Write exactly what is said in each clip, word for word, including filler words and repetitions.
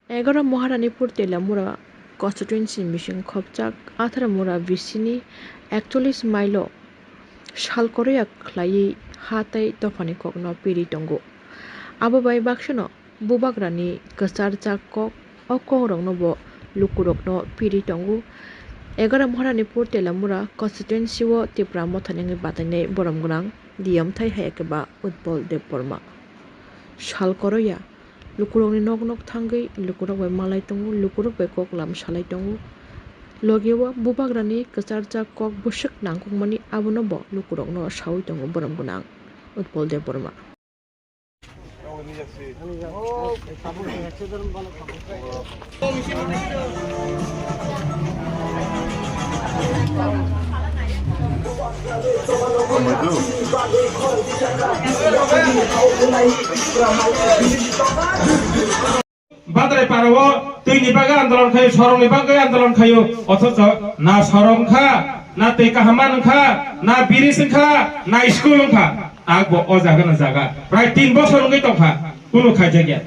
Egaroh Maharanipur Telamura constituency ni bising khopjak Atharamura bisini ekchollis mile o sal koroya khlaiwi ha tei dophani kokno piri tongo. Abo bai baksano bubagrani kwcharjak kok, o kokrokno bo lukurokno piri tongo. Egaroh Maharanipur Telamura constituency o Tipra Mothani wngwi batainai borom gwnang D M thai hai khe ba Utpal Debbarma. Sal koroya lukurokni nok nok thangwi lukurok bai malai tongo, lukurok bai kok lam salai tongo. Logi o bubagrani kwcharjak kok bwswk nangkukmani abono bo lukurokno saui tongo borom gwnang Utpal Debbarma. Badrai para o twi ni bagwi andolon khayo, sorong ni bagwi andolon khayo, othocho na sorong kha, na twi kaham man kha, na bridge kha, na school kha, tak bo o jaga no jaga prai tin bosor wngwi tong kha, kunu khaijak ya.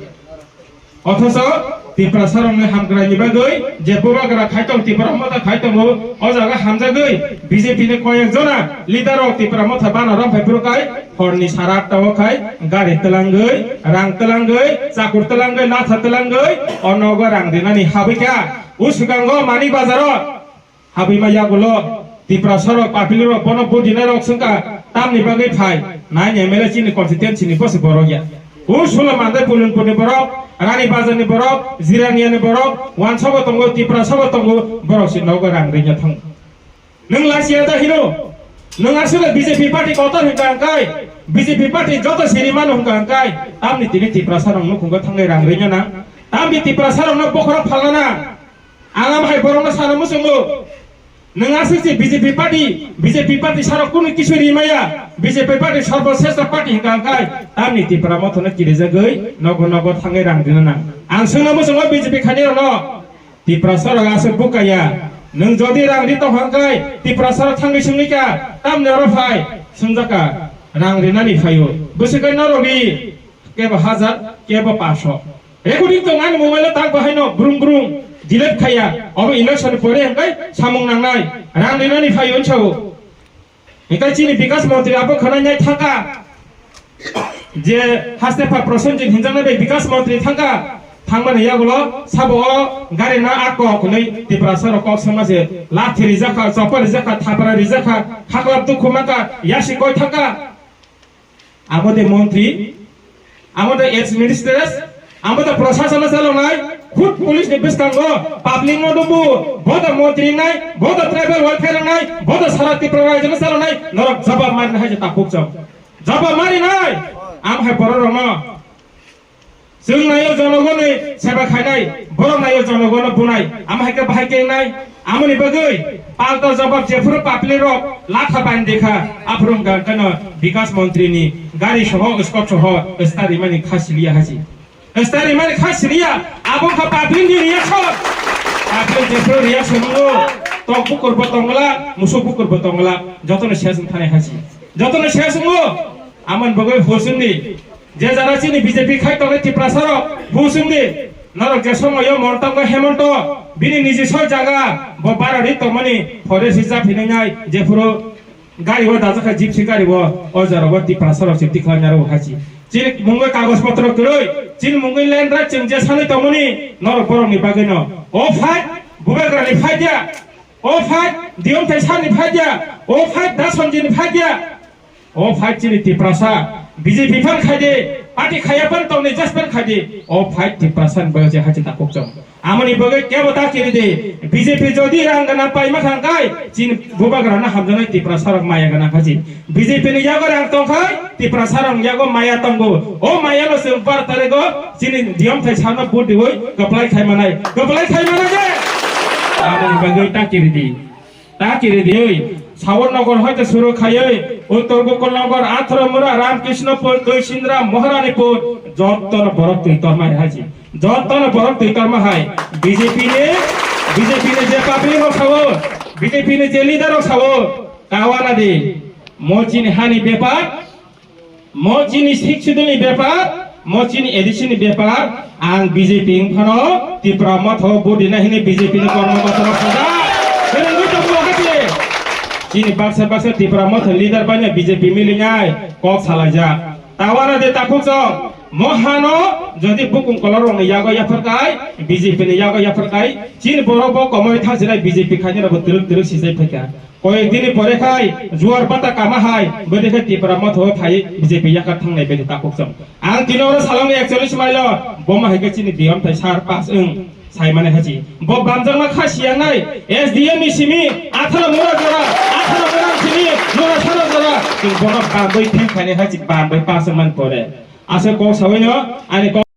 Othocho Tiprasa rok ni hamkrai ni bagwi je bubagra khai tong, Tipra Motha khai tongo, o jaga hamjagwi B J P ni koyek jona leader rok Tipra Motha bana rom phai phuru khai hor ni sara atta o khai gari twlangwi, rang twlangwi, chakur twlangwi, latha twlangwi, o nogo rang rinani habwi kha. O swkango Manik Bazar o habwi ma yagulo Tiprasa rok, papili rok, bono vote dinai rok swngkha tamni bagwi phai. Nine M L A chini constituency ni bwswk borok ya. O sulo mandai Pulinpur ni borok, Rani Bazar ni borok, Jirania ni borok, Wansa bo tongo, Tiprasa bo tongo, borok se nogo rang ringya thango. Nwng lachiya da hino? Nwng aswk B J P party kotor hwnkha hwnkhe, B J P party joto siri mano hwnkha hwnkhe, tamni tini Tiprasa rok nukhungo thangwi rang ringya nang? Tamni Tiprasa rokno bokhorok phalna nang? Ang am hai borokno sana muchungo. Nwng aswk se B J P party, B J P party sarok kunu kisu rimaya, B J P party sorboshrestha party hwnkha hwnkhe, tamni Tipra Mothano kirijagwi nogo nogo thangwi rang rina nang? Ang swngna muchungo B J P khainai rokno. Tiprasa rok aswk bukaya. Nwng jodi rang ri tong hwnkhe Tiprasa rok thangwi swngwi kha, tamni oro phai swngjak kha, rang rinani phaio. Bwswk khe norok ri, kebo hajar, kebo paso. Recording tong ani mobile o tak bahai no brum brum delete khaya. Obo election ni pore hwnkhe samung nangnai, rang rinani phaio hwnsa o. Hinkhe chini Bikas Montri abo khwnainai thangkha, je haste pha Prosenjit hinjaknai bai Bikas Montri thangkha, thangmani yagulo sabo o gari na ako hwnwi Tiprasa rok kok songma se lathi rijakha, chopor rijakha, thapra rijakha, khaklap dukhu mankha, yasi koi thangkha. Abo de montri, amo de ex ministers, amo de proshasano chalonai, khud police ni bwskango public no dubu, bo de montri nai, bo de tribal welfare nai, bo de sara Tripura rajyo no chalonai, norok jawab mari nai je tapuk chok. Jawab mari nai, am hai borok rok no. Chwng naio jonogoni seba khainai, borok naio jonogoni bunai, am hai khe bahai khe nai. Amoni bagwi palta jawab jephuru papli rok latha bandi kha, aphuru wngkha kano Bikas Montri ni gari soho, escort soho, stari mani kha siliya haji. Stari mani kha siliya, abo kha papli ni reaction. Papli jephuru reaction wngo, tok bukur bo tongla, musuk bukur bo tongla, jotono ses wngthani haji. Jotono ses wngo, amoni bagwi husungdi. Je jara chini B J P khai tongnai Tiprasa rok, husungdi. Norok je somoyo Montango Hemonto, bini niji soi jaga, bo bara ri tongmani, forest reserve hinwi nai, jephuru gari o dajakha, gypsy gari o, o jora o Tiprasa rok se tikhlai naro hachi. Chini mungwi kagoj potro kwrwi, chini mungwi land right chwng je sanwi tongmani, norok borok ni bagwi no. O fight, Bubagra ni fight ya. O fight, Diyomthai sir ni fight ya. O fight, Dasonji ni fight ya. O fight chini Tiprasa, B J P phan khaidi, party khaya phan tongni just phan khaidi, o fight Tiprasa ni bagwi je hachi takuk chong. Amoni bagwi kebo ta kiri di, B J P jodi rang gana paima thangkai, chini bubagra na hamjanai Tiprasa rok maya gana khachi. B J P ni yago rang tongkhai, Tiprasa rok yago maya tongo. O maya no chwng bar tarigo, chini Diyomthai sir no vote diwi, kwplai khai manai. Kwplai khai manai je. Amoni bagwi ta kiri di. Ta kiri diwi, Sawan Nagar hoite suru khaiwi, Uttor Gokul Nagar, Athra Mura, Ramkrishna Pur, Tuisindra, Maharani Pur, jotono borok twi torma hai haji. Jotono borok twi torma hai. B J P ni, B J P ni je public rok sao, B J P ni je leader rok sao, kawana di. Mo chini hani bepar, Mo chini Sixth Schedule ni bepar, Mo chini A D C ni bepar, ang B J P wng phano Tipra Motha o vote rina hini B J P ni kormo kotorma sajak. Kwrwngwi tongo hati. Chini baksa baksa Tipra Motha leader banya B J P milingai kok salaijak. Tawara de takhuk chong. Mo hano jodi bukung kolor rokni yago yaphar kai, B J P ni yago yaphar kai, chini borok bo komoi thang sinai B J P khainai rok bo twrwk twrwk sijai phaikha. Koyek dini pore khai juar bata kama hai, bwdwi khe Tipra Motha o phai B J P yakar thangnai bini takhuk chong. Ang tini oro salong ekchollish mailo, bo ma hai khe chini biyam thai sar pass wng sai mane hachi. Bo bamjakma kha siyangnai, S D M ni simi, atharo mura jora, atharo mura simi, mura saro jora, chwng bono bambai thang khainai hachi, bambai pass wng man pore. Ase kok sawi no, ani kok